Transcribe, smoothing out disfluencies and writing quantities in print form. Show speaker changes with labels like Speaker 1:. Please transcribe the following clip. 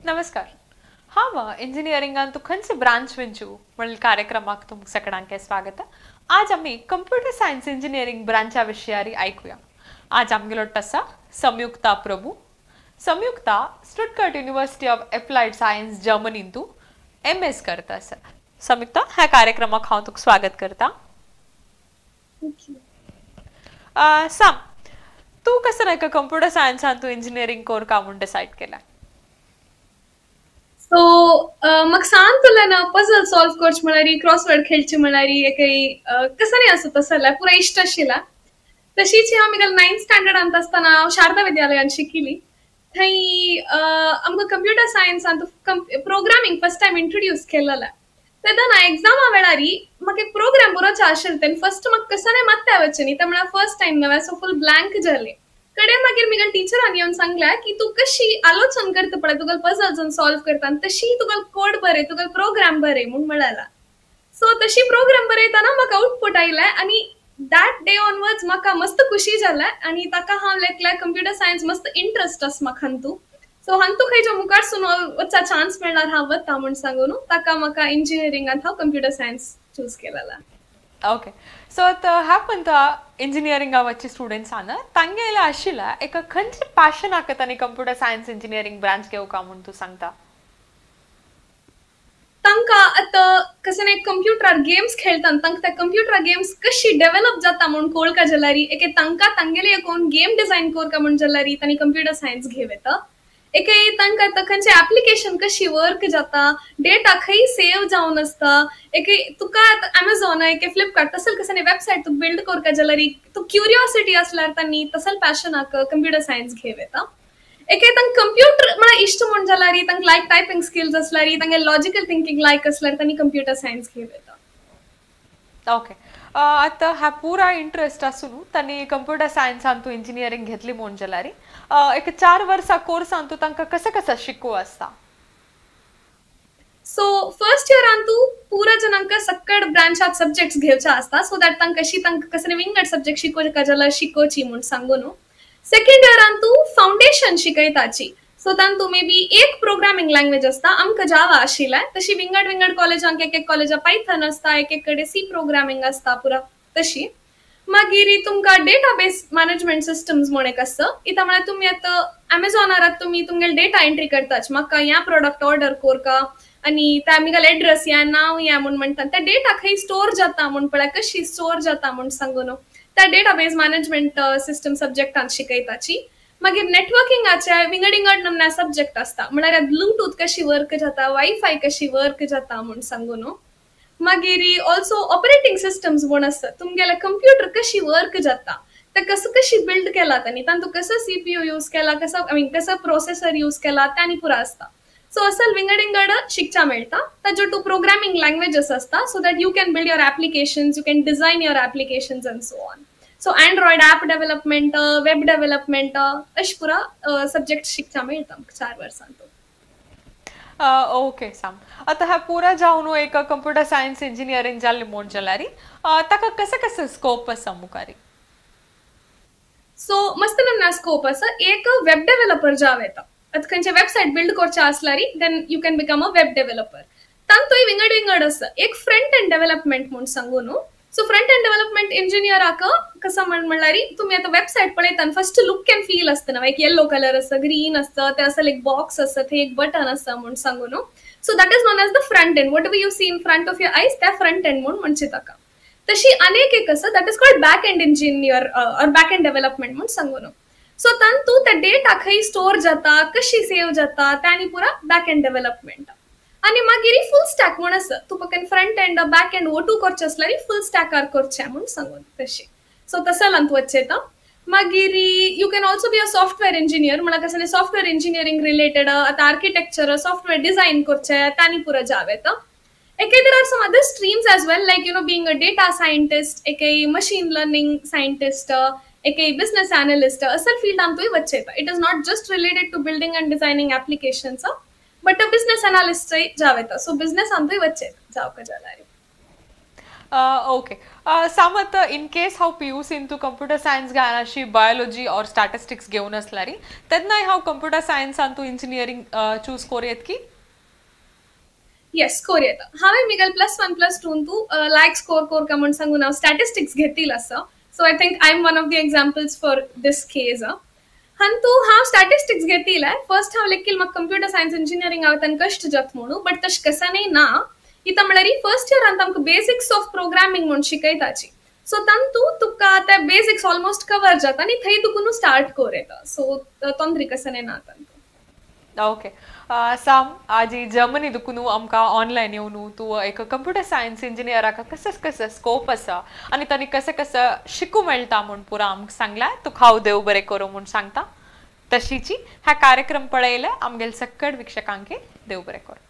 Speaker 1: नमस्कार. हांव इंजिनियरिंगान तूं खंयचे ब्रांच विंचू म्हणून कार्यक्रमाक तुमकां सगळ्यांक स्वागत. आज आमी कंप्युटर सायन्स इंजिनियरिंग ब्रांचा विशयारी आयकुया. आज आमगेलो आसा Samyukta Prabhu. Samyukta Stuttgart University of Applied Science जर्मनीन तूं MS करता आसा. संयुक्ता, ह्या कार्यक्रमाक हांव तुका स्वागत करता. सम, तूं कसं नाही का कंप्युटर सायन्सान तूं इंजिनियरिंग कोर का म्हूण डिसायड केला?
Speaker 2: सो म्हाका सांग ना पझल सॉल्व करचे म्हळ्यार, क्रॉसवर्ड खेळचे म्हळ्यार एकय कसं नाही असं तसं पुरा इश्ट आशिल्ला. तशीच हांव म्हगेल्या 9th स्टँडर्डांत आसतना हांव शारदा विद्यालयांत शिकिली. थंय आमकां कंप्युटर सायन्सांत प्रोग्रामींग फर्स्ट टायम इंट्रोड्यूस केलेलें. तेन्ना एग्जामा वेळार म्हाका एक प्रोग्राम बरोवचो आशिल्लो तेन्ना फर्स्ट म्हाका कसं नाही मात्या वचचें न्ही, ते म्हळ्यार फर्स्ट टायम नवें, सो फूल ब्लँक जालें. कडेन मागीर म्हगेल्या टिचरान येवन सांगलें की तूं कशी आलोचन करता पळय, तुगेले पझल्स सॉल्व करता आनी तशी तुगेलो कोड बरय, तुगेलो प्रोग्राम बरय म्हूण म्हणलें. सो तशी प्रोग्राम बरयतना म्हाका आउटपुट आयलें आनी that day onwards म्हाका मस्त खुशी जालें आनी ताका हांव लायक कंप्युटर सायन्स मस्त इंट्रस्ट आसा म्हाका हातूंत. सो हातूंत खंयच्या मुखारसून वचचा चान्स मेळ्ळ्यार हांव वता म्हूण सांगून ताका म्हाका इंजिनियरिंगांत हांव कंप्युटर सायन्स चूज केलेलें.
Speaker 1: ओके, सो आतां ह्या पंता इंजिनियरिंगा वचचे स्टुडंट्स आहा तांगेले आशिल्ल्या एका खंयचे पॅशन आहा तांणी कंप्युटर सायन्स इंजिनियरिंग ब्रांच घेवका म्हूण तूं सांगता?
Speaker 2: तांकां आतां कसं नाही कंप्युटरार गेम्स खेळटात, तांकां त्या कंप्युटर गेम्स कशी डेव्हलप जाता म्हूण कळका जाल्यार, एके तांकां तांगेले कोण गेम डिझायन करका म्हूण जाल्यार तांणी कंप्युटर सायन्स घेवं येता. एके तांकां आतां खंयचें एप्लिकेशन कशी वर्क जाता, डेटा खंय सेव जावन आसता, एके तुका आतां एमेझॉन एके फ्लिपकार्ट तसले कसं वेबसायट तुका बिल्ड करका जाल्यार तुका क्युरियोसिटी आसल्यार तांणी तसले पॅशनाक कंप्युटर सायन्स घेवं येता. एके तांकां कंप्युटर म्हळ्यार इश्ट म्हूण जाल्यार, तांकां लायक टायपिंग स्किल्स आसल्यार, तांगे लॉजिकल थिंकींग लायक आसल्यार तांणी कंप्युटर सायन्स घेवं येता.
Speaker 1: ओके, आतां ह्या पुरा इंट्रस्ट आसून तांणी कंप्युटर सायन्सान तूं इंजिनियरिंग घेतली म्हूण जाल्यार एक 4 वर्सां कोर्सान तूं तांकां कसं कसं शिकू आसता?
Speaker 2: सो फर्स्ट इयरान तूं पुरा जणांका सक्कड ब्रांचात सब्जेक्ट्स घेवचे आसता, सो that तांकां कशी तांकां कसले विंगड सब्जेक्ट शिकोवचे जाल्यार शिकोवची म्हूण सांगून. सेकंड इयरान तूं फावंडेशन शिकयताची. सो तातूंत मे बी एक प्रोग्रामींग लँग्वेज आसता, आमकां जावा आशिल्लें, तशी विंगड विंगड कॉलेजांक एक एक कॉलेजा पायथन आसता, एक एक कडेन सी प्रोग्रामींग आसता पुरा तशी. मागीर तुमकां डेटाबेस मॅनेजमेंट सिस्टम्स म्हूण एक आसता. इतां म्हळ्यार तुमी आतां एमेझॉनार तुमी तुमगेले डेटा एंट्री करताच, म्हाका ह्या प्रोडक्ट ऑर्डर करका आनी त्या म्हगेले एड्रेस या नांव या म्हूण म्हणटा, त्या डेटा खंय स्टोर जाता म्हूण पळय, कशी स्टोर जाता म्हूण सांगून त्या डेटाबेस मॅनेजमेंट सिस्टम सब्जेक्टान शिकयताची. मागीर नेटवर्किंगाचे विंगड विंगड नमन्या सब्जेक्ट आसता, म्हळ्यार ब्लूटूथ कशी वर्क जाता, वायफाय कशी वर्क जाता म्हूण सांगून. मागीर ऑल्सो ऑपरेटींग सिस्टम्स म्हूण आसता, तुमगेले कंप्युटर कशी वर्क जाता, ते कसं कशी बिल्ड केला तांणी, तातूंत कसो CPU use केला, कसो I mean कसो प्रोसेसर यूज केला तांणी पुरा आसता. सो असल विंगड विंगड शिकच्या मेळटा. ताज्यो टू प्रोग्रामींग लँग्वेजीस आसता, so that you can build your applications, you can design your applications and so on. So Android app development, web development अशें पुरा सब्जेक्ट शिकच्या मेळटा 4 वर्सांत.
Speaker 1: ओके साम, आतां ह्या पुरा जावन एक कंप्युटर सायन्स इंजिनियरिंग जाल्लें म्हूण जाल्यार ताका कसं कसं स्कोप आसा मुखार?
Speaker 2: सो मस्त नमना स्कोप आसा. एक वेब डेव्हलपर जावं येता, आतां खंयचे वेबसायट बिल्ड करचे आसल्यार then you can become a web developer. तातूंतय विंगड विंगड आसा. एक फ्रंट एंड डेव्हलपमेंट म्हूण सांगू न्हू. सो फ्रंट एंड डेव्हलपमेंट इंजिनियराक कसं म्हणल्यार तुमी आतां वेबसायट पळयता फर्स्ट लूक एंड फील आसता ना, एक येल्लो कलर आसता, ग्रीन आसता, ते असं एक बॉक्स आसता, थंय एक बटन आसता म्हूण सांगू न्हू. So that is known as the front end. Whatever you see in front of your eyes त्या फ्रंट एंड म्हूण म्हणचे ताका. तशी अनेक एक आसा, that is called back end engineer or back end development म्हूण सांगू न्हू. सो तातूंत ते डेटा खंय स्टोर जाता, कशी सेव जाता, ते आनी पुरा बॅक एंड डेव्हलपमेंट. आनी मागीर फूल स्टॅक म्हूण आसा, तूं फक्त फ्रंट एंड बॅक एंड ओटू करचें आसल्यार फूल स्टॅकार करचें म्हूण सांगून तशें. सो तसलांत वचचें येता. मागीर you can also be a software engineer, म्हळ्यार कसं सॉफ्टवेअर इंजिनियरिंग रिलेटेड आतां आर्किटेक्चर, सॉफ्टवेअर डिझायन करचें तांणी पुरा जावं येता. एके there are some other streams as well, like you know being a data scientist, एके मशीन लर्निंग सायंटिस्ट, एके बिझनेस एनालिस्ट, असल फिल्डांतूय वचचें येता. It is not just related to building and designing applications, but a business analyst जावं येता. So बिझनेसांतूय वचचें जावका जाल्यार.
Speaker 1: Okay सामत इन केस हांव पीयूसीन तूं कंप्युटर सायन्स घालनाशी बायोलॉजी ऑर स्टॅटिस्टिक्स घेवन आसल्यारी तेन्नाय हांव कंप्युटर सायन्सान तूं इंजिनियरींग चूज करूं येत की?
Speaker 2: येस, कोर येता. हांवें मिगल +1 +2 तूं लायक स्कोर कोरका म्हूण सांगून हांव स्टॅटिस्टिक्स घेतील आसा. So I think I am one of the examples for this case. हंतू हांव स्टॅटिस्टिक्स घेतील. फर्स्ट हांव लेखील म्हाका कंप्युटर सायन्स इंजिनियरींग हांव तांकां कश्ट जाता म्हणून, बट तशें कसानय ना. इता म्हळ्यार फर्स्ट इयरान आमकां बेसिक्स ऑफ प्रोग्रामींग म्हूण शिकयताची. सो तांतू तुका ते बेसिक्स ऑलमोस्ट कवर जाता आनी थंय तुका स्टार्ट कोर येता. सो तोंदरी कसने ना तांतू.
Speaker 1: ओके साम, आज जर्मनी दुखून आमकां ऑनलायन येवन तूं एक कंप्युटर सायन्स इंजिनियराक कसं कसं स्कोप आसा आनी तांणी कसं कसं शिकूं मेळटा म्हूण पुरा आमकां सांगलां. तुका हांव देव बरें करूं म्हूण सांगता. तशीची ह्या कार्यक्रम पळयले आमगेले सक्कड वीक्षकांक देव बरें करूं.